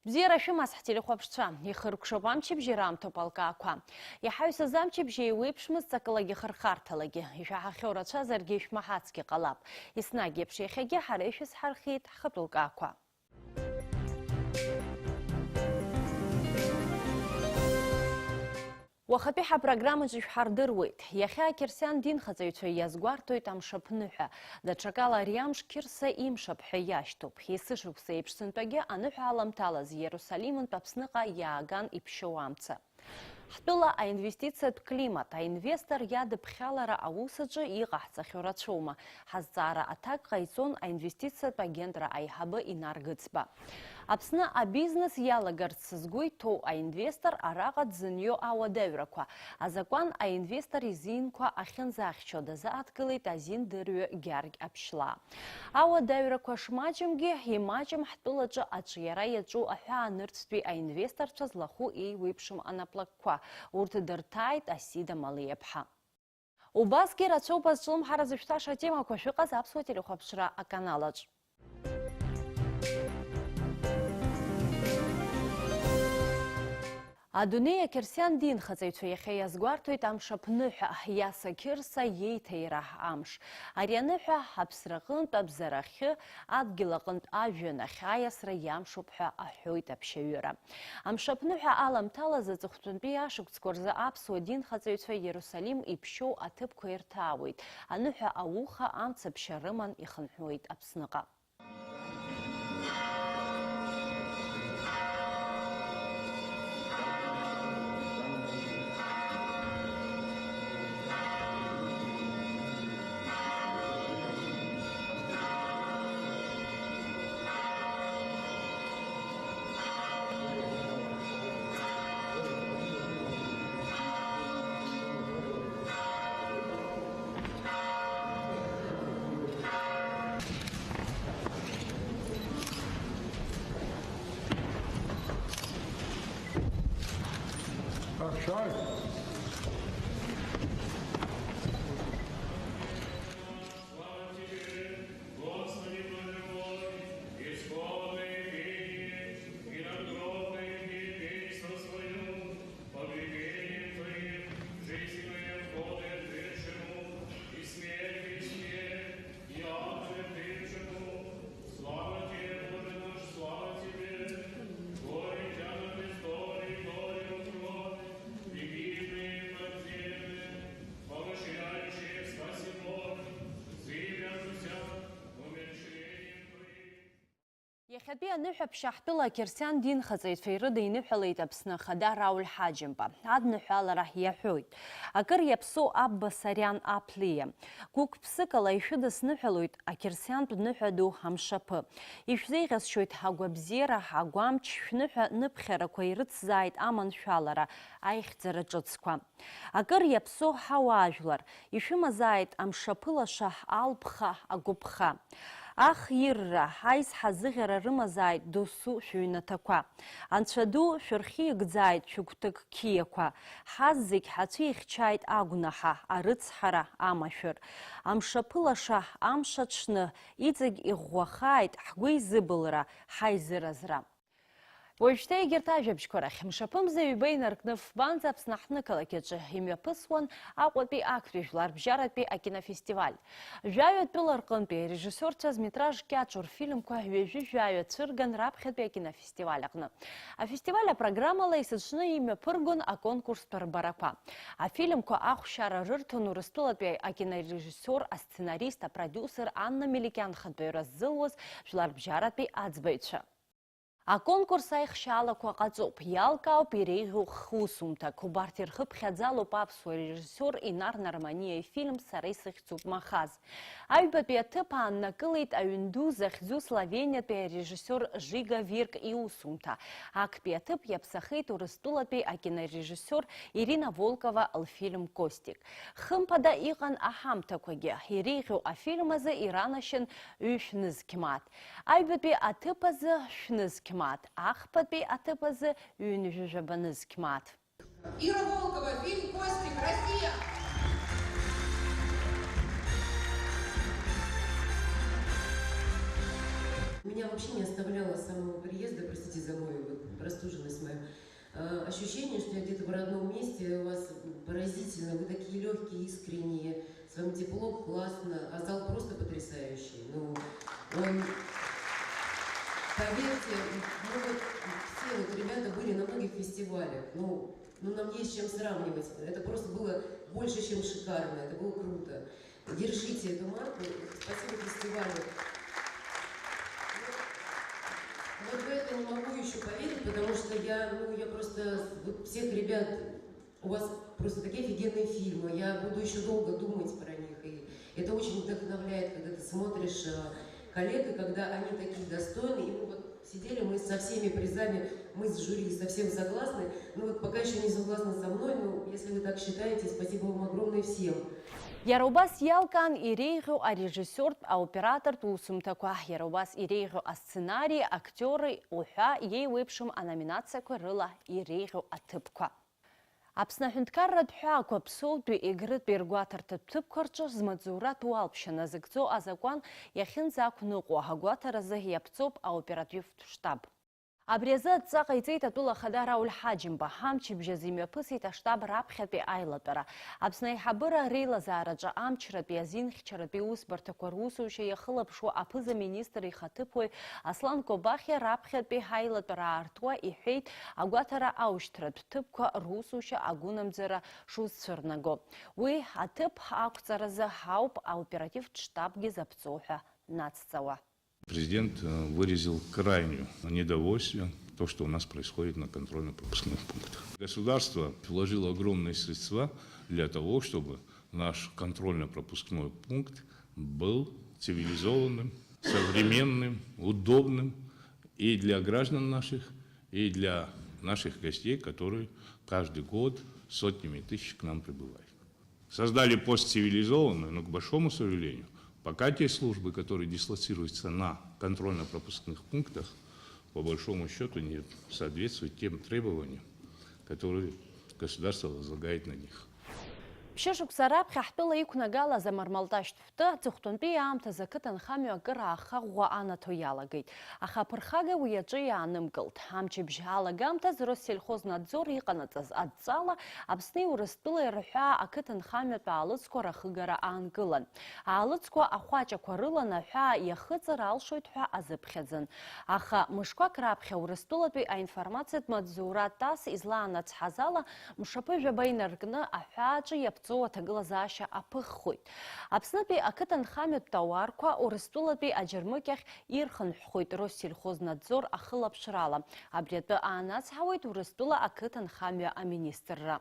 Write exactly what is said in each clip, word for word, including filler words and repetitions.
Бзиара шәымаз, ҳтелехәаԥшцәа, ихыркәшоуп амчыбжьи раамҭоуп алкаақәа. Иҳаҩсыз амчыбжьи еиуеиԥшмызт ҵакылагьы хырхарҭалагьы. Ишәаҳахьоу рацәазаргьы ишәмаҳацгьы ҟалап. Еснагь еиԥш иахьагьы ҳара ишәызҳархиеит ҳхатәы лкаақәа. Уахатәи ҳапрограммаҿы ишәҳардыруеит. Иахьа ақьырсиан динхаҵаҩцәа иазгәарҭоит амшаԥныҳәа. Даҽакала ари амш Қьырса имшаԥ ҳәа иашьҭоуп. Есышықәса еиԥш сынтәагьы аныҳәа аламҭалаз Иерусалимынтә Аԥсныҟа иааган иԥшьоу амца. Ҳтәыла аинвестициатә климат, аинвестор иадыԥхьалара аус аҿы иҟаҳҵахьоу рацәоума? Ҳазҵаара аҭак ҟаиҵон аинвестициатә агентра аиҳабы Инар Гыцба. Аԥсны абизнес иалагарц згәы иҭоу аинвестор араҟа дзынио ауадаҩрақәа, азакәан аинвестор изинқәа ахьынӡахьчо дазааҭгылеит азин дырҩы Гьаргь Аԥшьлаа. Ауадаҩрақәа шмаҷымгьы, имаҷым ҳтәылаҿы аҿиара иаҿу аҳәаанырцәтәи аинвесторцәа злахәу еиуеиԥшым анаплакқәа, урҭ дырҭааит Асида Малиаԥҳа. Убасгьы рацәоуп азҿлымҳара зышәҭаша атемақәа шәыҟаз аԥсуа телехәаԥшра аканалаҿ. Адунеи ақьырсиан динхаҵаҩцәа иахьа иазгәарҭоит амшаԥныҳәа, Иаса Қьырса иеиҭаира амш. Ари аныҳәа аԥсраҟынтә абзарахьы, адгьыл аҟынтә ажәҩан ахь аиасра иамшуп ҳәа аҳәоит аԥшьаҩыра. Амшаԥныҳәа аламҭалаз аҵыхәтәантәи ашықәсқәа рзы аԥсуа динхаҵаҩцәа Иерусалим иԥшьоу аҭыԥқәа ирҭаауеит. Аныҳәа ауха амцаԥшьа рыман ихынҳәуеит Аԥсныҟа. Иахьатәи аныҳәаԥшьа ҳтәыла ақьырсиан динхаҵаҩцәа ирыдиныҳәалеит Аԥсны Ахада Рауль Ҳаџьымба. Адныҳәалара иаҳәоит. Акыр иаԥсоу Абба Сариан Аԥлиа. Гәык-ԥсыкала ишәыдысныҳәалоит ақьырсиантә ныҳәа ду Амшаԥы. Ишәзеиӷьасшьоит агәабзиара, агәамч, шәныҳәа ныԥхьарақәа ирыцзааит аманшәалара, аихьӡара ҿыцқәа. Акыр иаԥсоу ҳауаажәлар, ишәымазааит амшаԥы лаша, алԥха, агәыԥха. Ах ирра, аизҳа зыӷьара рымазааит досу шәыҩнаҭақәа. Анцәа ду шәырхьигӡааит шәыгәҭак қьиақәа. Ҳаззегь ҳацәихьчааит агәнаҳа, арыцҳара, амашәыр. Амшаԥы лаша, амш аҽны, иҵегь иӷәӷәахааит ҳгәеизыбылра, ҳаизыразра. Уажәшьҭа егьырҭ ажәабжьқәа рахь, мшаԥымза ҩба инаркны фбанӡа Аԥсны аҳҭнықалақь аҿы имҩаԥысуан Аҟәатәи актәи жәларбжьаратәи акинофестиваль. Жәаҩа тәыла рҟынтәи арежиссиорцәа зметраж кьаҿу рфильмқәа ҩажәи жәаҩа цәырган раԥхьатәи акинофестиваль аҟны. Афестиваль апрограммала есыҽны имҩаԥыргон аконкурстә рбарақәа. Афильмқәа ахәшьара рырҭон Урыстәылатәи акинорежиссиор, асценарист, апродиусер Анна Меликиан хантәаҩра ззылуаз жәларбжьаратәи аӡбаҩцәа. Аконкурс аихшьаалақәа ҟаҵоуп, иалкаауп иреиӷьу х-усумҭак. Убарҭ ирхыԥхьаӡалоуп аԥсуа режиссиор Инар Нарманиа ифильм Сара исыхьӡуп Махаз. Аҩбатәи аҭыԥ ааннакылеит аҩн ду захьӡу Словениатәи арежиссиор Жига Вирк иусумҭа. Актәи аҭыԥ иаԥсахеит Урыстәылатәи акинорежиссиор Ирина Волкова лфильм Костик. Хымԥада иҟан аҳамҭақәагьы. Иреиӷьу афильм азы иранашьан ҩышә нызқь мааҭ. Аҩбатәи аҭыԥ азы шәнызқь мааҭ, ахԥатәи аҭыԥ азы ҩынҩажәаба нызқь мааҭ. Ира Волкова, фильм Костик, Россия. Меня вообще не оставляло с самого приезда, простите за мою вот простуженность мою, э, ощущение, что я где-то в родном месте, у вас поразительно, вы такие легкие, искренние, с вами тепло, классно, а зал просто потрясающий. Ну, он, поверьте, мы вот все вот ребята были на многих фестивалях, ну, ну нам есть с чем сравнивать, это просто было больше, чем шикарно, это было круто. Держите эту марку. Спасибо фестивалю. Вот в это не могу еще поверить, потому что я, ну, я просто, вот всех ребят, у вас просто такие офигенные фильмы. Я буду еще долго думать про них. И это очень вдохновляет, когда ты смотришь э, коллег, и когда они такие достойные. И мы вот сидели, мы со всеми призами, мы с жюри совсем согласны. Ну вот пока еще не согласны со мной, но если вы так считаете, спасибо вам огромное всем. Иара убас иалкаан иреиӷьу арежиссиортә, аоператортә усумҭақәа, иара убас иреиӷьу асценари, актиори уҳәа иеиуеиԥшым аноминациақәа рыла иреиӷьу аҭыԥқәа. Аԥсны аҳәынҭқарратә ҳәаақәа Ԥсоутәи, Егрытәи ргәаҭарҭатә ҭыԥқәа рҿы змаҵзуратә уалԥшьа назыгӡо азакәан иахьынӡақәныҟәо агәаҭаразы иаԥҵоуп аоперативтә штаб. Абри азы адҵа ҟаиҵеит атәыла ахада Рауль Ҳаџьымба. Ҳамчыбжь азы имҩаԥысит аштаб раԥхьатәи аилатәара. Аԥсны аиҳабыра реилазаараҿы амчратәи азинхьчаратәи усбарҭақәа русушьа иахылаԥшуа аԥыза-министр ихаҭыԥуаҩ Аслан Кобахиа раԥхьатәи ҳаилатәара аартуа иҳәеит агәаҭара аушьҭратә ҭыԥқәа русушьа агәынамӡара шузцәырнаго. Уи аҭыԥ ақәҵаразы ауп аоперативтә штабгьы заԥҵоу ҳәа нацҵауа. Президент, э, выразил крайнее недовольство то, что у нас происходит на контрольно-пропускных пунктах. Государство вложило огромные средства для того, чтобы наш контрольно-пропускной пункт был цивилизованным, современным, удобным и для граждан наших, и для наших гостей, которые каждый год сотнями тысяч к нам прибывают. Создали пост цивилизованный, но, к большому сожалению, пока те службы, которые дислоцируются на контрольно-пропускных пунктах, по большому счету не соответствуют тем требованиям, которые государство возлагает на них. Ԥшьышықәса раԥхьа ҳтәыла иқәнагалаз амармалташьтә фты аҵыхәтәантәи аамҭазы ақыҭанхамҩа акыр ааха ӷәӷәа анаҭо иалагеит. Аха аԥырхага уи аҿы иаанымкылт. Амчыбжь алагамҭаз Россельхознадзор иҟанаҵаз адҵала Аԥсни Урыстәылеи рҳәаа ақыҭанхамҩатә аалыҵқәа рахыгара аанкылан. Аалыҵқәа ахәаҷақәа рылан аҳәаа иахыҵыр алшоит ҳәа азыԥхьаӡан. Аха мышқәак раԥхьа Урыстәылатәи аинформациатә маҵзура ТАСС излаанацҳаз ала, мшаԥыжәаба инаркны аҳәааҿы иаԥҵоу аҭагылазаашьа аԥыххоит. Аԥснытәи ақыҭанхамҩатә тауарқәа Урыстәылатәи аџьармыкьахь ирхынҳәхоит Россельхознадзор ахылаԥшрала. Абри атәы аанацҳауеит Урыстәыла ақыҭанхамҩа аминистрра.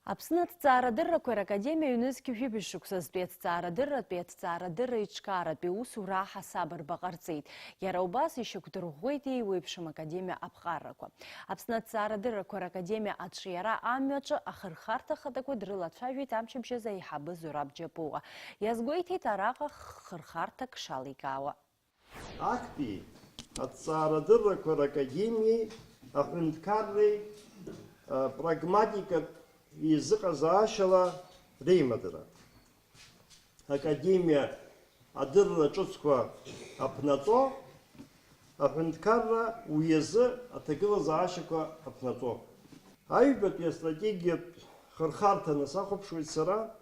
Аԥсны аҭҵаарадыррақәа ракадемиа ҩнызқь жәибжь шықәсазтәи аҭҵаарадырратәи аҭҵаарадырра еиҿкааратәи усура аҳасабырба ҟарҵеит. Иара убас ишьақәдырӷәӷәеит еиуеиԥшым академиа аԥҟарақәа. Аԥсны аҭҵаарадыррақәа ракадемиа аҿиара амҩаҿы ахырхарҭа хадақәа дрылацәажәеит амчыбжьазы аиҳабы Зураб Џьапуа. Иазгәеиҭеит араҟа хырхарҭак шаликаауа. Актәи аҭҵаарадыррақәа ракадемиеи аҳәынҭқарреи, а, прагматикатә еизыҟазаашьала реимадара. Академиа адырра ҿыцқәа аԥнаҵо, аҳәынҭқарра уи азы аҭагылазаашьақәа аԥнаҵо. Аҩбатәи астратегиатә хырхарҭаны сахәаԥшуеит сара,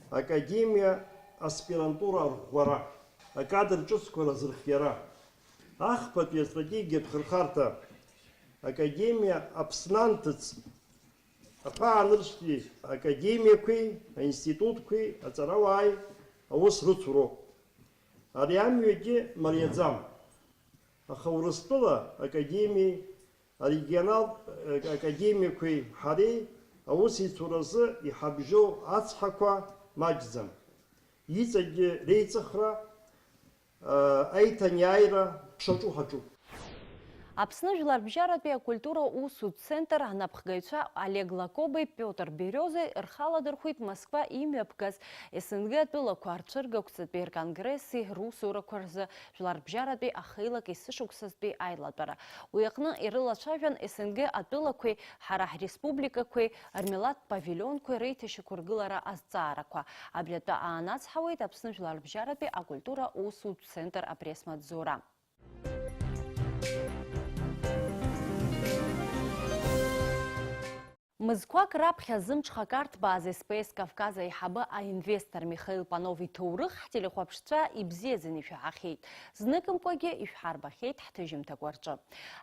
академиа аспирантура арӷәӷәара, акадр ҿыцқәа разырхиара, ахԥатәи астратегиатә хырхарҭа, академиа Аԥсны анҭыҵ, аҳәаанырцәтәи академиақәеи аинститутқәеи аҵарауааи аус рыцуроуп. Ари амҩагьы мариаӡам. Аха Урыстәыла академиеи арегионалтә, э, академиақәеи ҳареи аусеицуразы иҳабжьоу ацҳақәа маҷӡам. Иҵегьы реиҵыхра, э, аиҭанеиааира шаҿу ҳаҿуп. Аԥсны жәларбжьаратәи акультура усу центр анапхгаҩцәа Олег Лакобеи Пиотр Бериозеи рхаладырхәит Москва имҩаԥгаз СНГ атәылақәа рцәыргақәҵатәи рконгресси русурақәа рзы Жәларбжьаратәи ахеилак есышықәсазтәи аилатәара. Уи аҟны ирылацәажәан СНГ атәылақәеи ҳара ҳреспубликақәеи рмилаҭтә павилионқәеи реиҭашьақәыргылара азҵаарақәа. Абри атәы аанацҳауеит Аԥсны Жәларбжьаратәи акультура усутә центр апресс-маҵзура. Мызқәак раԥхьа зымҽхак арҭбааз С П С Кавказ аиҳабы аинвестор Михаил Панов иҭоурых ҳтелехәаԥшцәа ибзиаӡаны ишәаҳахьеит. Зныкымкәагьы ишәҳарбахьеит ҳҭыжьымҭақәа рҿы.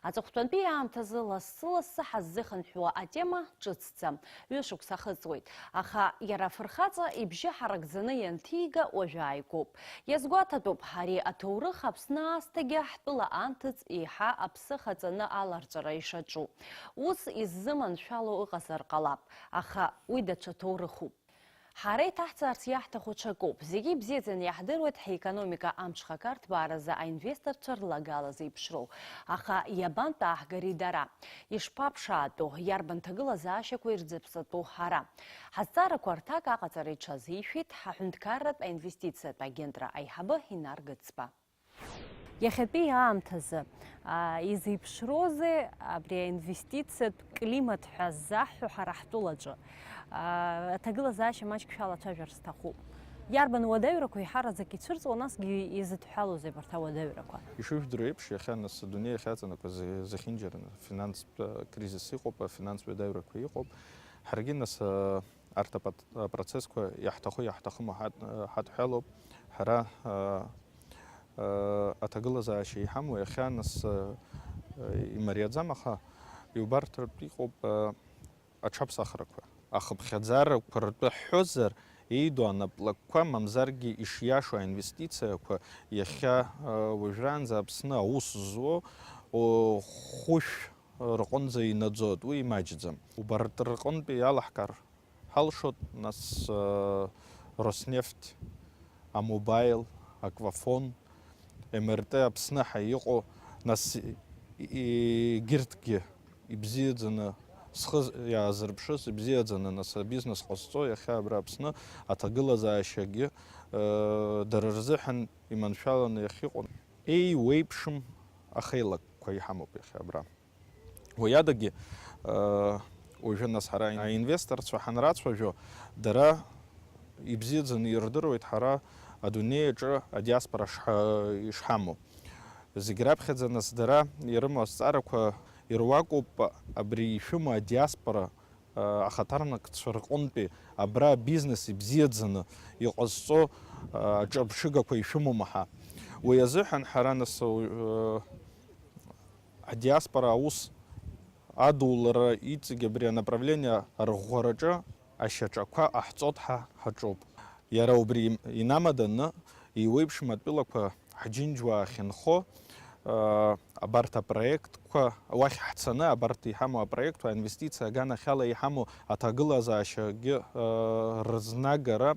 Аҵыхәтәантәи аамҭазы лассы-лассы ҳаззыхынҳәуа атема ҿыцӡам. Ҩышықәса ахыҵуеит. Аха иара афырхаҵа ибжьы ҳаракӡаны ианҭига уажә ааигәоуп. Иазгәаҭатәуп, ари аҭоурых Аԥсны аасҭагьы ҳтәыла анҭыҵ еиҳа аԥсы хаҵаны аларҵәара ишаҿу. Ус иззыманшәало ыҟазар ҟалап, аха уи даҽа ҭоурыхуп. Ҳара иҭаҳҵаарц иаҳҭаху ҽакоуп. Зегьы ибзиаӡаны иаҳдыруеит ҳекономика амҽхак арҭбааразы аинвесторцәа рлагала зеиԥшроу. Аха иабантәааҳгари дара? Ишԥаԥшаатәу, иарбан ҭагылазаашьақәа ирзыԥсатәу ҳара? Ҳазҵаарақәа рҭак аҟаҵара иҽазишәеит ҳаҳәынҭқарратә аинвестициатә агентра аиҳабы Инар Гыцба. Иахьатәи аамҭазы, а, изеиԥшроузеи абри аинвестициатә климат ҳәа ззаҳҳәо ҳара ҳтәылаҿы? А, аҭагылазаашьа маҷк шәалацәажәар сҭахуп. Иарбан уадаҩрақәа еиҳараӡак ицәырҵуа, насгьы изыдҳәалоузеи абарҭ ауадаҩрақәа? Ишыжәдыруа еиԥш, иахьа нас адунеи иахьаҵанакуа зы-, зехьынџьараны финанстә, а, кризис иҟоуп, афинанстә уадаҩрақәа иҟоуп. Ҳаргьы нас, а, арҭ апат-, апроцессқәа иаҳҭаху-иаҳҭахыму ҳаҭ-, ҳадҳәалоуп. Ҳара, а, а, аҭагылазаашьа иҳамоу иахьа нас, а, имариаӡам, аха иубарҭартә иҟоуп, а, аҽаԥсахрақәа. Ахыԥхьаӡарақәа ртәы ҳҳәозар, еидоу анаплакқәа, мамзаргьы ишиашоу аинвестициақәа иахьа, а, уажәраанӡа Аԥсны аус зуоу, о, хәышә рҟынӡа инаӡоит, уи имаҷӡам. Убарҭ рҟынтәи иалаҳкаар ҳалшоит, нас, э, Роснефть, Амобаил, Аквафон, М Р Т Аԥсны ҳәа иҟоу, нас, и-, егьырҭгьы ибзиаӡаны схы иаазырԥшыз, ибзиаӡаны, нас, абизнес ҟазҵо иахьа абра Аԥсны аҭагылазаашьагьы, э, дара рзыҳәан иманшәаланы иахьыҟоу. Еиуеиԥшым ахеилакқәа иҳамоуп иахьа абра. Уи адагьы, э, уажәы нас ҳара аинвесторцәа ҳанрацәажәо, дара ибзиаӡаны ирдыруеит ҳара адунеи аҿы адиаспора шҳа-, ишҳамоу. Зегь раԥхьаӡа нас дара ирымоу азҵаарақәа ируакуп абри ишәымоу адиаспора, э, ахаҭарнакцәа рҟынтәи абра абизнес ибзиаӡаны иҟазҵо, э, аҿырԥшыгақәа ишәымоума ҳәа. Уи азыҳәан ҳара нас, э, адиаспора аус адулара иҵегь абри анаправление арӷәӷәараҿы ашьаҿақәа ҟаҳҵоит ҳәа ҳаҿуп. Иара убри инамаданы, еиуеиԥшым атәылақәа ҳџьынџьуаа ахьынхо, э, абарҭ апроектқәа уахь ҳцаны, абарҭ иҳамоу апроектқәа, аинвестициа аганахьала иҳамоу аҭагылазаашьагьы, э, рызнагара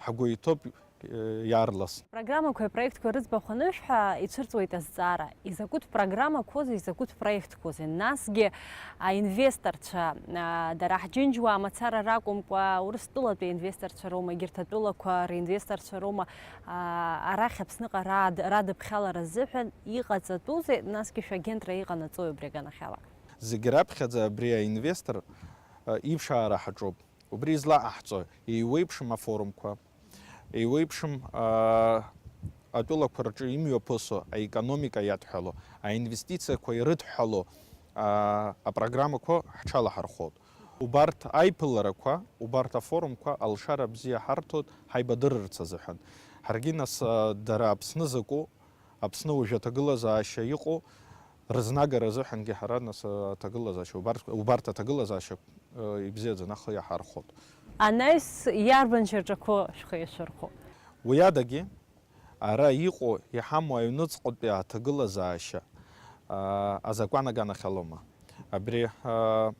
ҳгәы иҭоуп, э, иаарлас. Программақәеи апроектқәеи рыӡбахә анышәҳәа, ицәырҵуеит азҵаара, изакәытә программақәоузеи, изакәытә проектқәоузеи, насгьы аинвесторцәа, а, дара ҳџьынџьуаа мацара ракәымкәа, Урыстәылатәи аинвесторцәа роума, егьырҭ атәылақәа ринвесторцәа роума, а, арахь Аԥсныҟа рад-, радыԥхьалара азыҳәан иҟаҵатәузеи, насгьы шәагентра иҟанаҵои убри аганахьала? Зегь раԥхьаӡа абри аинвестор, а, иԥшаара ҳаҿуп. Убри излаҟаҳҵо еиуеиԥшым афорумқәа, еиуеиԥшым, аа, атәылақәа рҿы имҩаԥысуа аекономика иадҳәало, аинвестициақәа ирыдҳәало, аа, апрограммақәа ҳҽалаҳархәоит. Убарҭ аиԥыларақәа, убарҭ афорумқәа алшара бзиа ҳарҭоит ҳаибадырырц азыҳәан. Ҳаргьы нас, аа, дара Аԥсны закәу, Аԥсны уажәы аҭагылазаашьа иҟоу рызнагара азыҳәангьы ҳара нас аҭагылазаашьа, убарҭ, убарҭ аҭагылазаашьа, э, ибзиаӡаны ҳхы иаҳархәоит. Анаҩс иарбан шьаҿақәоу шәхы иашәырхәо? Уи адагьы, ара иҟоу, иҳамоу аҩныҵҟатәи аҭагылазаашьа, а, азакәан аганахьалома? Абри, а,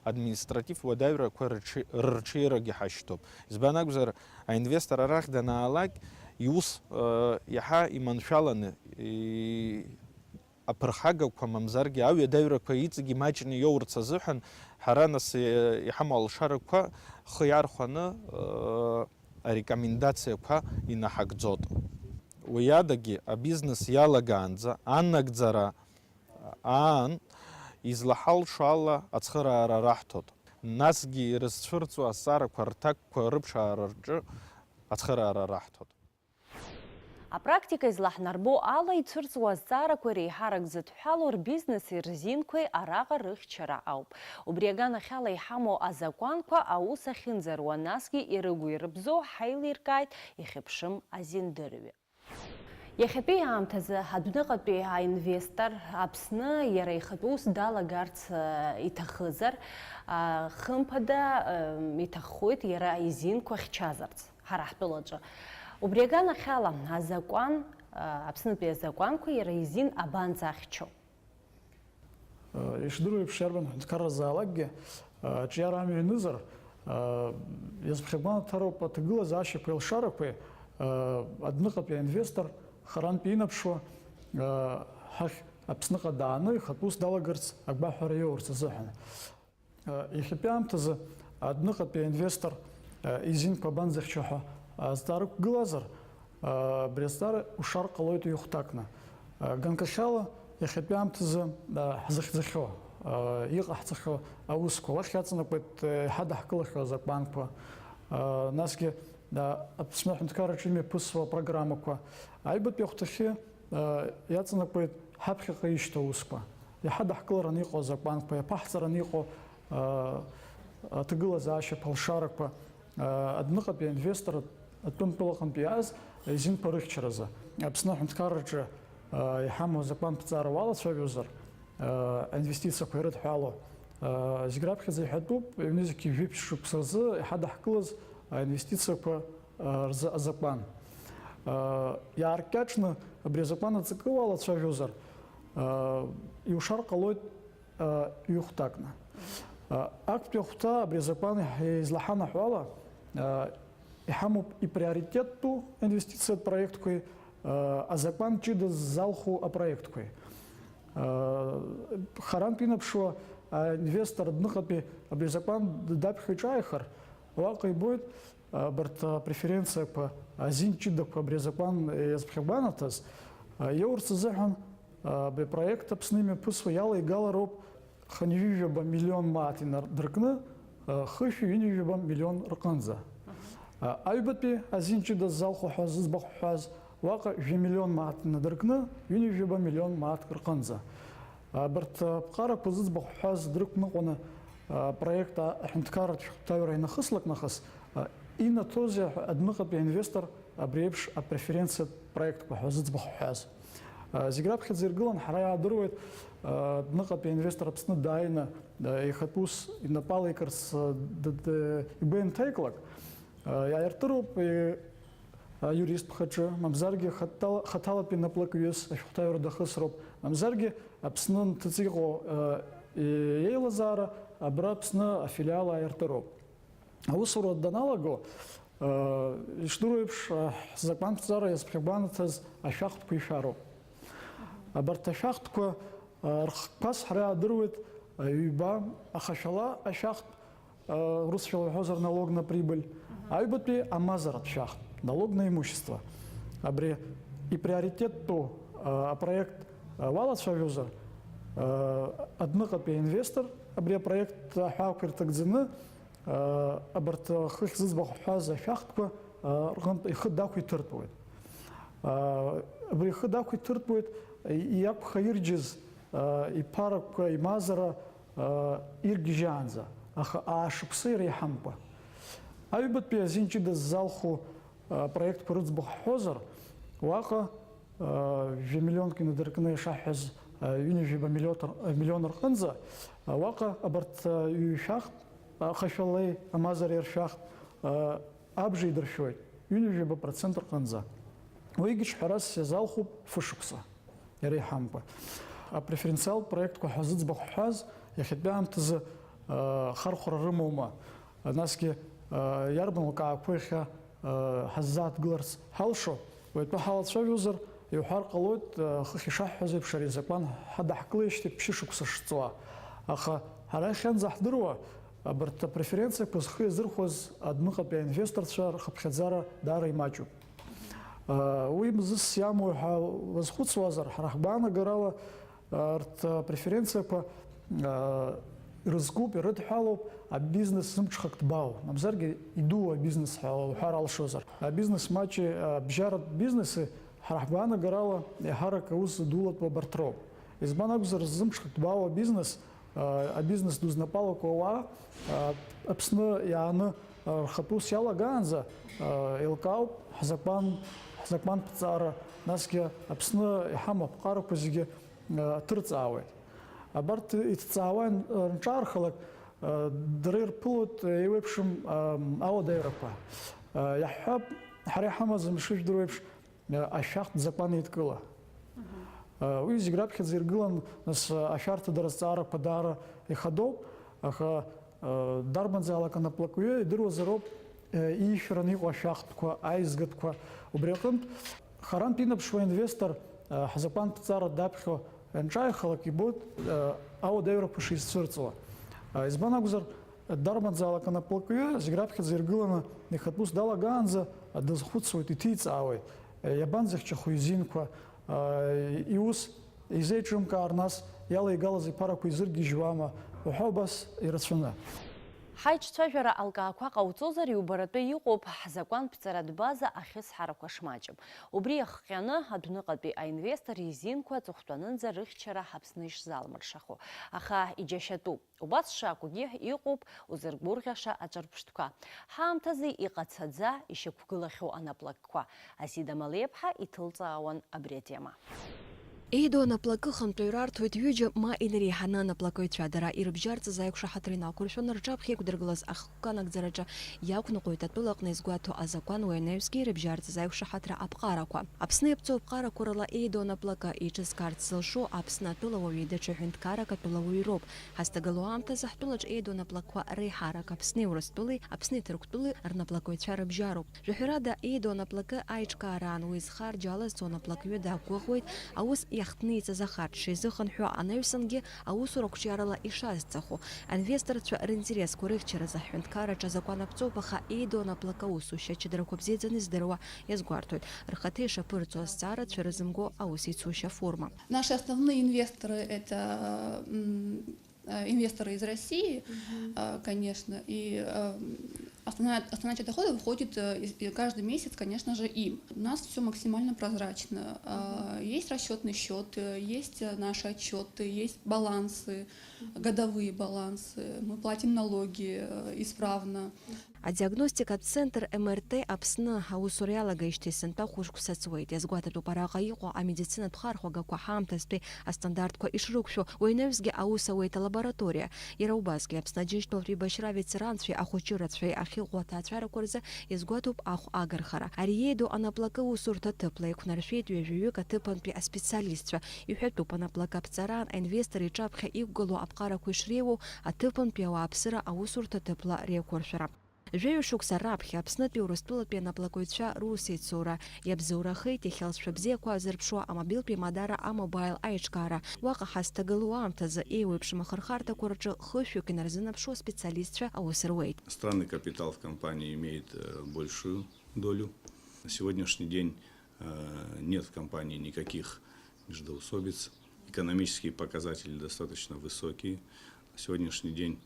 административ уадаҩрақәа рыҽи-, рырҽеирагьы ҳашьҭоуп. Избан акәзар, аинвестор арахь данаалак, иус, э, иаҳа иманшәаланы, и-, аԥырхагақәа, мамзаргьы аҩадаҩрақәа иҵегь имаҷны иоурц азыҳәан, ҳара нас, э, иҳамоу алшарақәа хы иархәаны, э, арекомендациақәа инаҳагӡоит. Уи адагьы, абизнес иалагаанӡа анагӡара аан, излаҳалшо ала ацхыраара раҳҭоит. Насгьы ирызцәырҵуа азҵаарақәа рҭакқәа рыԥшаара рҿы ацхыраара раҳҭоит. Апрактика излаҳнарбо ала, ицәырҵуа азҵаарақәа реиҳарак зыдҳәалоу рбизнеси рзинқәеи араҟа рыхьчара ауп. Убри аганахьала иҳамоу азакәанқәа аус ахьынӡаруа, насгьы ирыгу-ирыбзоу ҳаилиркааит ихьыԥшым азиндырҩы. Иахьатәи аамҭазы адәныҟатәи аинвестор Аԥсны иара ихатәы ус далагарц, э, иҭахызар, а, хымԥада, э, иҭаххоит иара изинқәа хьчазарц ҳара ҳтәылаҿы. Убри аганахьала, азакәан, э, Аԥснытәи азакәанқәа иара изин абанӡахьчо? Ишдыру еиԥш, иарбан ҳәынҭқарразаалакгьы, аҿиара амҩа ианызар, иазԥхьагәанаҭароуп аҭагылазаашьақәеи алшарақәеи, адәныҟатәи аинвестор харантә инаԥшуа, ҳахь Аԥсныҟа дааны ихатә ус далагарц агәаҳәара иоурц азыҳәан. Иахьатәи аамҭазы адәныҟатәи аинвестор изинқәа абанӡахьчо ҳәа азҵаара ықәгылазар, абри азҵаара ушар ҟалоит ҩ-хәҭакны. Ганкахьала иахьатәи аамҭазы ҳзыхьӡахьоу, иҟаҳҵахьоу аусқәа, уахь иаҵанакуеит иҳадаҳкылахьоу азакәанқәа, насгьы Аԥсны аҳәынҭқарраҿы имҩаԥысуа апрограммақәа, аҩбатәи ахәҭахьы иаҵанакуеит ҳаԥхьаҟа ишьҭоу аусқәа, иҳадаҳкылараны иҟоу азакәанқәа, иаԥаҳҵараны иҟоу аҭагылазаашьақәа, алшарақәа, адәныҟатәи аинвестор атәымтәылаҟынтә иааз аизинқәа рыхьчаразы. Аԥсны аҳәынҭқарраҿы иҳамоу азакәанԥҵара уалацәажәозар, аинвестициақәа ирыдҳәалоу, зегь раԥхьаӡа иҳәатәуп, ҩнызқьи жәиԥшь шықәса рзы иҳадаҳкылаз аинвестициақәа рзы азакәан. Иааркьаҿны абри азакәан аҵакы уалацәажәозар, иушар ҟалоит ҩ-хәҭакны. Актәи ахәҭа абри азакәан излаҳанаҳәо ала, иҳамоуп иприоритеттәу аинвестициатә проектқәеи, азакәан ҷыда ззалху апроектқәеи. Харантә инаԥшуа аинвестор адәныҟатәи абри азакәан даԥхьо иҿааихар, уаҟа ибоит, абарҭ апреференциақәа, азин ҷыдақәа абри азакәан иазԥхьагәанаҭаз, иоурц азыҳәан, абри апроект Аԥсны имҩаԥысуа иалеигалароуп хынҩажәижәаба миллион мааҭ инадыркны, хышәи ҩынҩажәижәаба миллион рҟынӡа. Аҩбатәи азин ҷыда ззалху ҳәа зыӡбахә ҳҳәаз, уаҟа жәа миллион мааҭ инадыркны, ҩынҩажәижәаба миллион мааҭк рҟынӡа. Абарҭ аԥҟарақәа зыӡбахә ҳҳәаз дрықәныҟәаны, апроект аҳәынҭқарратә шәҟәҭаҩра ианахыслак нахыс, инаҭозеи адәныҟатәи аинвестор абри еиԥш апреференциатә проектқәа ҳәа зыӡбахә ҳҳәаз? Зегь раԥхьаӡа иргылан, ҳара иаадыруеит, адәныҟатәи аинвестор Аԥсны дааины, ихатә ус инапы алеикырц, д-, д-, игәы ианҭеиклак, иаиртыроуп, аиурист ԥхаҿы, мамзаргьы хаҭала-, хаҭалатәи наплакҩыс ашәҟәҭаҩра дахысроуп, мамзаргьы Аԥсны нҭыҵ иҟоу, э, иеилазаара абра Аԥсны афилиал ааиртыроуп. Аусура даналаго, э, ишдыру еиԥш, э, ҳзакәанԥҵара иазԥхьагәанаҭаз ашәахтәқәа ишәароуп. Абарҭ ашәахтәқәа, э, рхкқәас ҳара иаадыруеит, э, ҩба, ахашәала ашәахтә, урысшәала уҳәозар, налог на прибыль, аҩбатәи амазаратә шәахтә, налог на имущество. Абри иприоритеттәу, а, апроект, а, уалацәажәозар, а, адәныҟатәи аинвестор абри апроект аҳәаақәа ирҭагӡаны, а, абарҭ хыхь зыӡбахә ҳҳәаз ашәахтәқәа, а, рҟынтә ихы дақәиҭыртәуеит. А, абри ихы дақәиҭыртәуеит, и-, иакәхаирџьыз, а, иԥарақәа, имазара, иргьежьаанӡа, аха аашықәса иреиҳамкәа. Аҩбатәи азин ҷыда ззалху апроектқәа рыӡбахә ҳҳәозар, уаҟа, жәа миллионк инадыркны ишаҳҳәаз, ҩынҩажәаба миллион, миллион рҟынӡа, уаҟа абарҭ ҩ-шәахтә, ахашәалеи амазареи ршәахтә, абжа идыршәоит, ҩынҩажәаба процент рҟынӡа. Уигьы ҿҳәарас иазалхуп фышықәса иреиҳамкәа. Апреференциалтә проектқәа ҳәа зыӡбахә ҳҳәаз, иахьатәи аамҭазы, а, хархәара рымоума? Насгьы, а, иарбан лкаақәоу иахьа, а, ҳаззааҭгыларц ҳалшо? Уаҩтәы ҳалацәажәозар, иуҳәар ҟалоит, а, хыхь ишаҳҳәаз еиԥш, ари азакәан ҳадаҳкылеижьҭеи ԥшьышықәса шҵуа. Аха ҳара иахьанӡа ҳдыруа, абарҭ апреференциақәа зхы иазырхәаз адәныҟатәи аинвесторцәа рхыԥхьаӡара даара имаҷуп. Уи мзызс иамоу ҳәа уазхәыцуазар, ҳара ҳгәаанагарала, арҭ апреференциақәа ирызкуп, ирыдҳәалоуп абизнес зымҽхак ҭбаау, мамзаргьы идуу абизнес ҳәа уҳәар алшозар. Абизнес маҷи абжьаратә бизнеси Ҳара ҳгәаанагарала, еиҳарак аус зыдулатәу абарҭ роуп. Избан акәзар, зымҽхак ҭбаау абизнес, а, абизнес ду знапы алаку ауаа, а, Аԥсны иааны, а, рхатә ус иалагаанӡа, а, еилкаауп ҳзакәан, ҳзакәанԥҵара, насгьы Аԥсны иҳамоу аԥҟарақәа зегьы, а, аҭырҵаауеит. Абарҭ иҭҵаауа ан-, анҿаархалак, а, дара ирԥылоит еиуеиԥшым, а, ауадаҩрақәа. А, иаҳҳәап, ҳара иҳамаз, мшыжәдыруеиԥш, ашәахтә закәан еидкыла. Уи зегь раԥхьаӡа иргылан, нас, ашәарҭадара азҵаарақәа даара ихадоуп, аха, дарбанзаалак анаплакҩы идыруазароуп, иишәараны иҟоу ашәахтәқәа, аизгатәқәа. Убри аҟынтә, харантә инаԥшуа инвестор, ҳзакәанԥҵара даԥхьо анҿааихалак ибоит, ауадаҩрақәа шизцәырҵуа. Избан акәзар, дарбанзаалак анаплакҩы зегь раԥхьаӡа иргыланы ихатә ус далагаанӡа дазхәыцуеит, иҭиҵаауеит, иабанӡахьчахо изинқәа, иус изеиҿымкаар, нас иалеигалаз иԥарақәа изыргьежьуама уҳәа, убас ирацәаны. Ҳаиҿцәажәара алкаақәа ҟауҵозар, иубаратәы иҟоуп ҳзакәанԥҵаратә база ахьысҳарақәа шмаҷым. Убри иахҟьаны, адәныҟатәи аинвестор изинқәа аҵыхәтәанынӡа рыхьчара Ҳаԥсны ишзалмыршахо. Аха иџьашьатәуп. Убас шакәгьы, иҟоуп узыргәырӷьаша аҿырԥштәқәа. Ҳаамҭазы иҟацаӡа ишьақәгылахьоу анаплакқәа. Асида Малеиԥҳа иҭылҵаауан абри атема. Еидоу анаплакы хантәаҩра арҭоит ҩыџьа ма инареиҳаны анаплакыҩцәа. Дара ирыбжьарҵаз аиқәшаҳаҭра инақәыршәаны, рҿаԥхьа иқәдыргылаз ахықәкы анагӡараҿы иақәныҟәоит атәылаҟны изгәаҭо азакәан уи анаҩсгьы ирыбжьарҵаз аиқәшаҳаҭра аԥҟарақәа. Аԥсны иаԥҵоу аԥҟарақәа рыла еидоу анаплакы еиҿызкаарц зылшо Аԥсны атәылауаҩи даҽа ҳәынҭқаррак атәылауаҩроуп. Ҳазҭагылоу аамҭазы ҳтәылаҿ еидоу анаплакқәа реиҳарак Аԥсни Урыстәылеи, Аԥсни Ҭырқәтәылеи рнаплакыҩцәа рыбжьароуп. Жәаҳәарада, еидоу анаплакы аиҿкаараан уи зхарџьалаз анаплакҩы дақәгәыӷуеит, аус иахҭниҵаз ахарџь шизыхынҳәуа анаҩсангьы аусура қәҿиарала ишазҵахо. Аинвесторцәа ринтересқәа рыхьчаразы ҳҳәынҭқарраҿы азакәан аԥҵоуп, аха еидоу анаплакы аусушьа ачадарақәа бзиаӡаны издыруа иазгәарҭоит. Рхаҭа ишаԥырҵо азҵаарацәа рызымго аус ицушьа аформа. Наши основные инвесторы — это, м, э, инвесторы из России, э, конечно, и, э, основная, основная часть доходов уходит, э, из, и каждый месяц, конечно же, им. У нас всё максимально прозрачно. Э, есть расчётный счёт, э, есть, э, наши отчёты, есть балансы, годовые балансы. Мы платим налоги, э, исправно. Адиагностикатә центр М Р Т Аԥсны аусура иалагеижьҭеи сынтәа хәышықәса ҵуеит. Иазгәаҭатәуп араҟа иҟоу амедицинатә хархәагақәа ҳаамҭазтәи астандартқәа ишрықәшәо, уи анаҩсгьы аус ауеит алабораториа. Иара убасгьы Аԥсны Аџьынџьтәылатә еибашьра аветеранцәеи ахәыҷы рацәеи ахьыҟоу аҭаацәарақәа рзы иазгәаҭоуп ахә агархара. Ари еидоу анаплакы усурҭа ҭыԥла еиқәнаршәеит ҩажәаҩык аҭыԥантәи аспециалистцәа. Иҳәатәуп анаплакы аԥҵараан аинвестор иҿаԥхьа иқәгылоу аԥҟарақәа ишреиуоу аҭыԥантәи ауааԥсыра аусурҭа ҭыԥла реиқәыршәара. Жәаҩа шықәса раԥхьа Аԥснытәи Урыстәылатәи анаплакыҩцәа русеицура иабзоурахеит, иахьа алҵшәа бзиақәа азырԥшуа амобилтә еимадара А-Мобаил аиҿкаара. Уаҟа ҳазҭагылоу аамҭазы еиуеиԥшым ахырхарҭақәа рҿы хышәҩык инарзынаԥшуа специалистцәа аус руеит. Иностранный капитал в компании имеет, э, большую долю. На сегодняшний день, э, нет в компании никаких междоусобиц. Экономические показатели достаточно высокие. На сегодняшний день,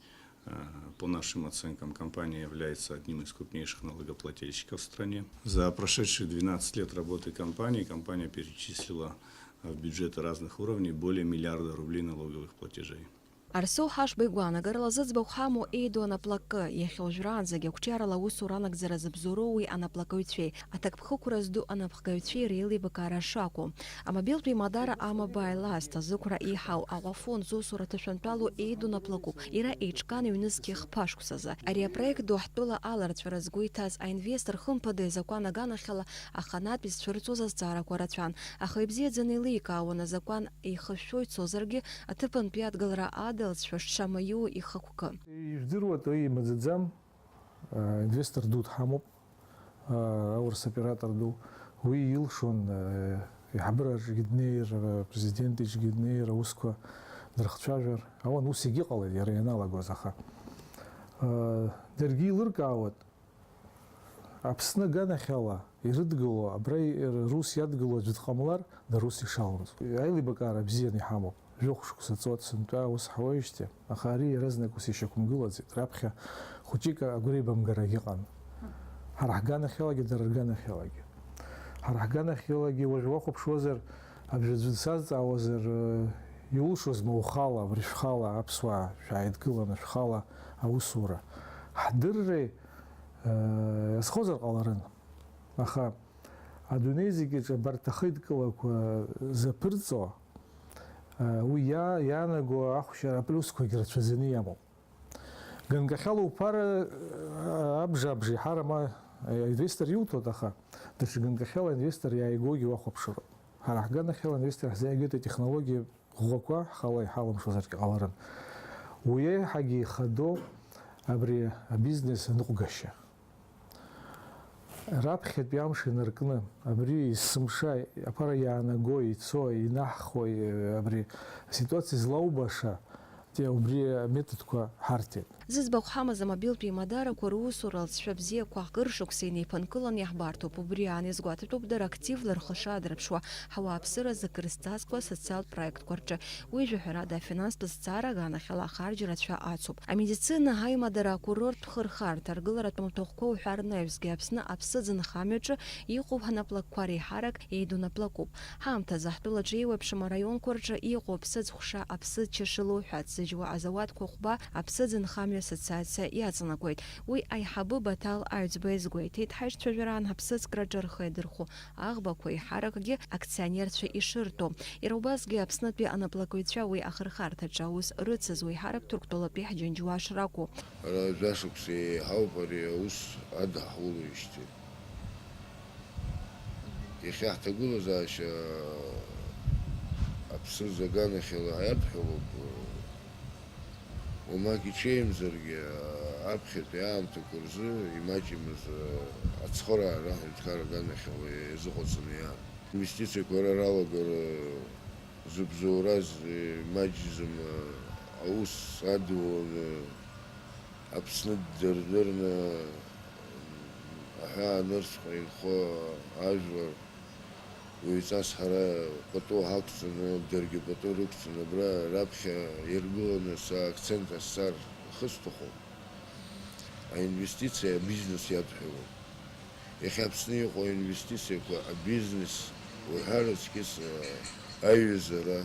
э, по нашим оценкам, компания является одним из крупнейших налогоплательщиков в стране. За прошедшие двенадцать лет работы компании компания перечислила в бюджеты разных уровней более миллиарда рублей налоговых платежей. Арсоу Ҳашба игәаанагарала, зыӡбахә ҳамоу еидоу анаплакы, иахьа уажәраанӡагьы ақәҿиарала аусура анагӡара зыбзоуроу уи анаплакыҩцәеи, аҭакԥхықәра зду анапхгаҩцәеи реилибакаара шакәу. Амобилтә еимадара А-Мобаил азҭазықәра еиҳау Аҟәафон зусура ҭышәынтәалоу еидоу наплакуп. Иара еиҿкаан ҩнызқьи хԥа шықәсазы. Ари апроект ду ҳтәыла аларҵәара згәы иҭаз аинвестор, хымԥада, изакәан аганахьала аханатә изцәырҵуаз азҵаарақәа рацәан. Аха ибзиаӡаны еиликаауан азакәан еихышәшәо ицозаргьы, аҭыԥантәи адгылара адалҵшәа шҽамаиу ихықәкы. Ижәдыруа, уи имаӡаӡам, а, инвестор ду дҳамоуп, а, аурыс оператор ду. Уи илшон, а, аиҳабыраҿгьы днеир, а, апрезидент иҿгьы днеир, аусқәа дырхцәажәар. Ауан ус егьыҟалеит, иара ианалагоз, аха, а, даргьы еилыркаауеит. Аԥсны аганахьала ирыдгыло, абра и-, рус иадгыло аӡәы дҟамлар, дара ус ишалымҵуа. Аилибакаара бзианы иҳамоуп. Жәохә шықәса ҵуеит сынтәа аус ҳауеижьҭеи, аха ари иаразнак ус ишьақәымгылаӡеит. Раԥхьа хәыҷык агәреибамгарагь ыҟан. Ҳара ҳганахьалагьы, дара рганахьалагьы. Ҳара ҳганахьалагьы уажә уахәаԥшуазар, абри аӡәы дсазҵаауазар, э, иулшозма ухала, абри шәхала, аԥсуаа шәааидкыланы шәхала аусура? Ҳдырреи, э, азхозар ҟаларын. Аха адунеи зегьаҿ абарҭ ахеидкылақәа заԥырҵо, э, уи иа-, иаанаго ахәшьара аплиусқәагьы рацәаӡаны иамоуп. Ганкахьала уԥара, э, абжа-абжа иҳарам, э, инвестор иуҭоит, аха даҽа ганкахьала инвестор иааигогьы уахәаԥшыроуп. Ҳара ҳганахьала инвестор ҳзааигоит атехнологиа ӷәӷәақәа, ҳхала иҳалымшозаргьы ҟаларын. Уи еиҳагьы ихадоу абри абизнес аныҟәгашьа. Раԥхьатәи амш инаркны, абри есымша аԥара иаанаго, ицо, инаҳхуа, абри аситуациа злаубаша, те-, убри аметодқәа ҳарҭеит. Зыӡбахә ҳамаз амобилтә еимадарақәа русура алҵшәа бзиақәа акыр шықәса инеиԥынкылан иаҳбарҭоуп. Убри аан иазгәаҭатәуп дара активла рхы шаадырԥшуа, ҳауааԥсыра зкрызҵазкуа асоциалтә проектқәа рҿы. Уи жәаҳәарада афинанстә зҵаара аганахьала ахарџь рацәа ацуп. Амедицина аимадара акурорттә хырхарҭа аргыларатә маҭәахәқәа уҳәа рнаҩсгьы Аԥсны аԥсыӡ нхамҩаҿы иҟоу ҳнаплакқәа реиҳарак еидунаплакуп. Ҳаамҭазы ҳтәылаҿы еиуеиԥшым араионқәа рҿы иҟоу аԥсыӡ хәша аԥсыӡ чашыла уҳәа ҭзыжьуа азауадқәа хәба аԥсыӡ нхамҩа ассоциациа иаҵанакуеит. Уи аиҳабы Баҭал Аҩӡба иазгәеиҭеит, ҳаишьцәажәараан ҳаԥсыӡкраҿы рхы иадырхәо аӷбақәа еиҳаракгьы акционерцәа ишыртәу. Иара убасгьы Аԥснытәи анаплакыҩцәа уи ахырхарҭаҿы аус рыцызуа еиҳарак Ҭырқәтәылатәи ҳџьынџьуаш ракәу. Ара жәашықәса еиҳауп ари аус адҳулоижьҭеи. Иахьа ҳҭагылазаашьа аԥсыӡ аганахьала иадҳәалоуп. Уамак иҽеимзаргьы, аԥхьатәи аамҭақәа рзы имаҷымыз ацхыраара аҳәынҭқар аганахьала иазыҟаҵаны иаан. Инвестициақәа ара ралагара зыбзоураз имаҷӡам аус адуланы Аԥсны ддырдырны аҳәаа нырцәҟа инхо ажәлар. Уаҩҵас ҳара пату ҳақәҵаны, даргьы пату рықәҵаны, абра раԥхьа иргыланы са акцент ҟасҵар ахы сҭахуп. Аинвестициа абизнес иадҳәалоуп. Иахьа Аԥсны иҟоу аинвестициақәа абизнес уҳәа рыцкьыс, аиҩызара,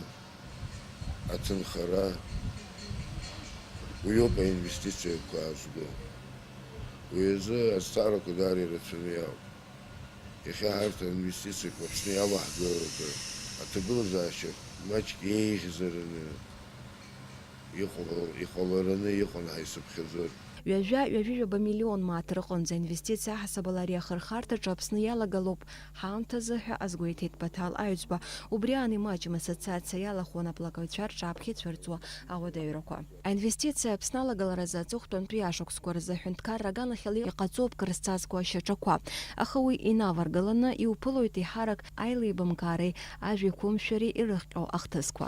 аҭынхара, уиоуп аинвестициақәа аазго. Уи азы азҵаарақәа даара ирацәаны иаауп. Иахьа ҳарҭ аинвестициақәа Аԥсны иалаҳгалоит, аҭагылазаашьа маҷк еиӷьзараны иҟало-, иҟалараны иҟан ҳәа исыԥхьаӡоит. Ҩажәа, ҩажәи ҩаба миллион мааҭ рҟынӡа аинвестициа аҳасабала ари ахырхарҭаҿы Аԥсны иалагалоуп ҳаамҭазы ҳәа азгәеиҭеит Баҭал Аҩӡба. Убри аан имаҷым ассоциациа иалахәын аплакаҩцәа рҿаԥхьа ицәырҵуа ауадаҩрақәа. Аинвестициа Аԥсны алагаларазы аҵыхәтәантәи ашықәсқәа рзы аҳәынҭқарра аганахьала иҟаҵоуп крызҵазкуа ашьаҿақәа, аха уи инаваргаланы иуԥылоит еиҳарак аилибамкаареи ажәеиқәымшәареи ирыхҟьо ахҭысқәа.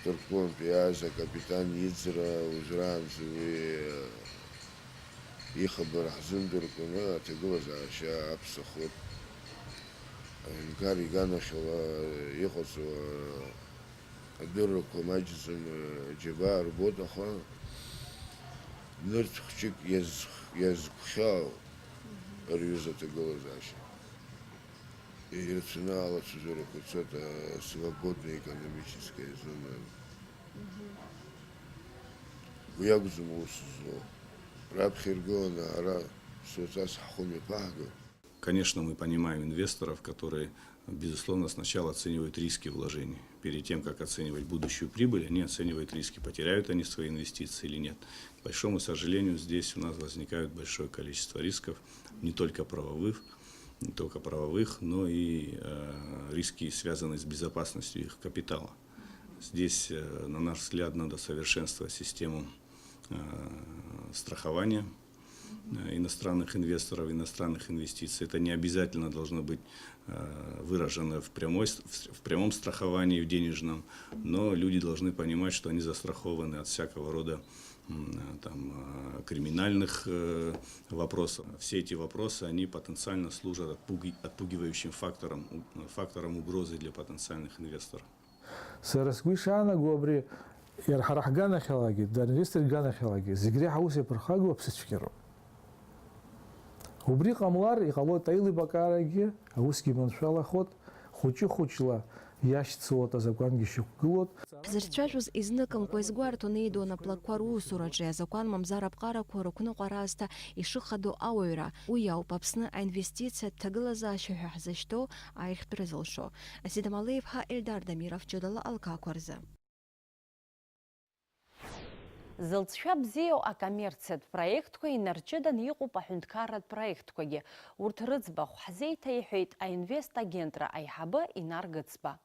Ҭырқәтәылантәи иааз акапитан иӡра уажәраанӡа уи ихабар ҳзымдыркәаны аҭагылазаашьа аԥсахоит. Аҳәынҭқар иганахьала иҟаҵоу адыррақәа маҷӡам, џьабаа рбоит, аха нырцә хәҷык иаз-, иазгәхьаау рҩыза аҭагылазаашьа. Ирацәаны алацәажәарақәа цоит, а, свободная экономическая зона. Уи акәӡам аус злоу. Раԥхьа иргыланы ара соцас ҳхәы мҩаԥаҳго. Конечно, мы понимаем инвесторов, которые, безусловно, сначала оценивают риски вложений. Перед тем, как оценивать будущую прибыль, они оценивают риски, потеряют они свои инвестиции или нет. К большому сожалению, здесь у нас возникает большое количество рисков, не только правовых, не только правовых, но и, э, риски, связанные с безопасностью их капитала. Здесь, э, на наш взгляд, надо совершенствовать систему, э, страхования, э, иностранных инвесторов, иностранных инвестиций. Это не обязательно должно быть, э, выражено в прямой с-, в с-, в прямом страховании, в денежном, но люди должны понимать, что они застрахованы от всякого рода, м, э, там, э, криминальных, э, вопросов. Все эти вопросы, они потенциально служат отпуги-, отпугивающим фактором, у-, фактором угрозы для потенциальных инвесторов. Сара сгәы ишаанаго абри, иара ҳара ҳганахьалагьы, дара инвестор иганахьалагьы, зегь реиҳа аус иаԥырхагоу аԥсыцәгьароуп. Убри ҟамлар, иҟалоит аилибакаарагьы, аусгьы маншәалахоит, хәыҷы-хәыҷла иашьцылоит, азакәангьы шьақәгылоит. Зырцәажәоз изныкымкәа изгәарҭо неидон аплакқәа русураҿы азакәан мамзар аԥҟарақәа рықәныҟәара аасҭа ишыхадоу ауаҩра. Уи ауп Аԥсны аинвестициатә ҭагылазаашьа ҳәа ҳзышьҭоу аиӷьтәра зылшо. Асида Малеиԥҳа, Ельдар Дамиров, ҷыдала алкаақәа рзы. Зылҵшәа бзиоу акоммерциатә проектқәа инарҷыданы иҟоуп аҳәынҭқарратә проектқәагьы. Урҭ рыӡбахә ҳзеиҭеиҳәеит аинвест агентра аиҳабы Инар Гыцба.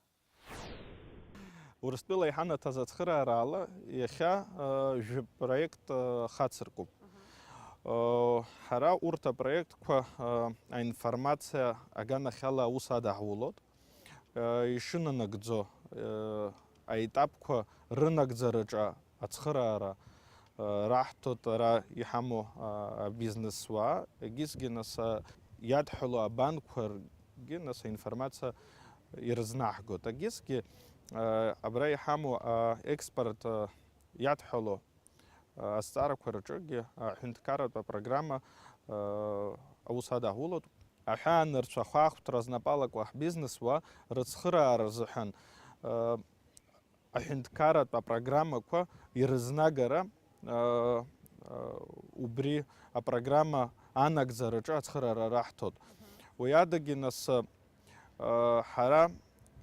Урыстәыла иҳанаҭаз ацхыраараала иахьа, э, жәа-, проект, э, хацыркуп. Э, ҳара урҭ апроектқәа, э, аинформациа аганахьала аус адаҳулоит. Э, ишынанагӡо, э, аетапқәа рынагӡараҿы ацхыраара, э, раҳҭоит ара иҳамоу, а, абизнесуаа, егьысгьы нас, а, иадҳәало абанкқәагьы нас аинформациа ирызнаҳгоит. Егьысгьы, а, абра иҳамоу, а, експорт, а, иадҳәало азҵаарақәа рҿыгьы аҳәынҭқарратә апрограмма, э, аус адаҳулоит. Аҳәаанырцә ахәаахәҭра знапалакуа ҳбизнесуаа рыцхыраара рзыҳәан, э, аҳәынҭқарратә апрограммақәа ирызнагара, э, э, убри апрограмма анагӡараҿы ацхыраара раҳҭоит. Уи адагьы нас, ҳара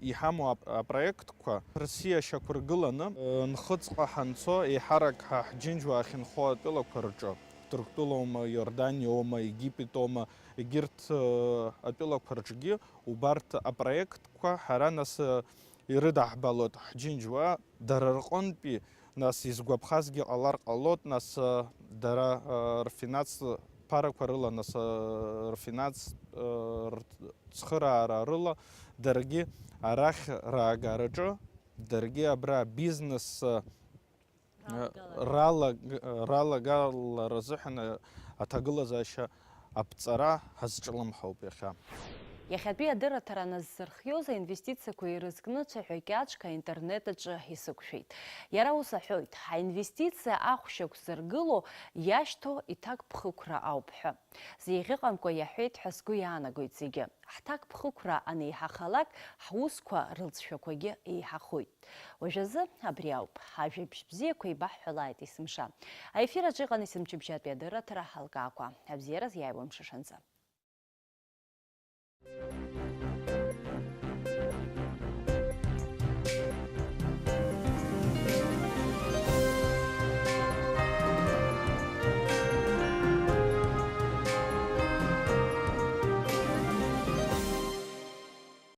иҳамоу ап-, апроектқәа Россиа шьақәыргыланы, нхыҵҟа ҳанцо еиҳарак ҳа ҳџьынџьуаа ахьынхо атәылақәа рҿы, Ҭырқәтәылоума, Иорданиоума, Египетоума, егьырҭ, атәылақәа рҿгьы убарҭ апроектқәа ҳара нас, ирыдаҳбалоит ҳџьынџьуаа, дара рҟынтәи, нас, изгәаԥхазгьы ҟалар ҟалоит, нас, дара, рфинанс ԥарақәа рыла, нас, рфинанс, рцхыраара рыла, даргьы арахь раагараҿы, даргьы абра бизнес, Ралгала. Ралаг-, ралагалара азыҳәан аҭагылазаашьа аԥҵара ҳазҿлымҳауп иахьа. Иахьатәи адырраҭара аназзырхиоз аинвестициақәа ирызкны цәаҳәа кьаҿк аинтернет аҿы исықәшәеит. Иара ус аҳәоит, аинвестициа ахәшьақә зыргыло иашьҭоу иҭакԥхықәра ауп ҳәа. Зеиӷьыҟамкәа иаҳәеит ҳәа сгәы иаанагоит зегьы. Ҳҭакԥхықәра анеиҳахалак, ҳусқәа рылҵшәақәагьы еиҳахоит. Уажәазы абри ауп, ажәабжь бзиақәа еибаҳҳәалааит есымша. Аефир аҿы иҟан есымчыбжьатәи адырраҭара ҳалкаақәа. Абзиараз иааиуа мшышанӡа.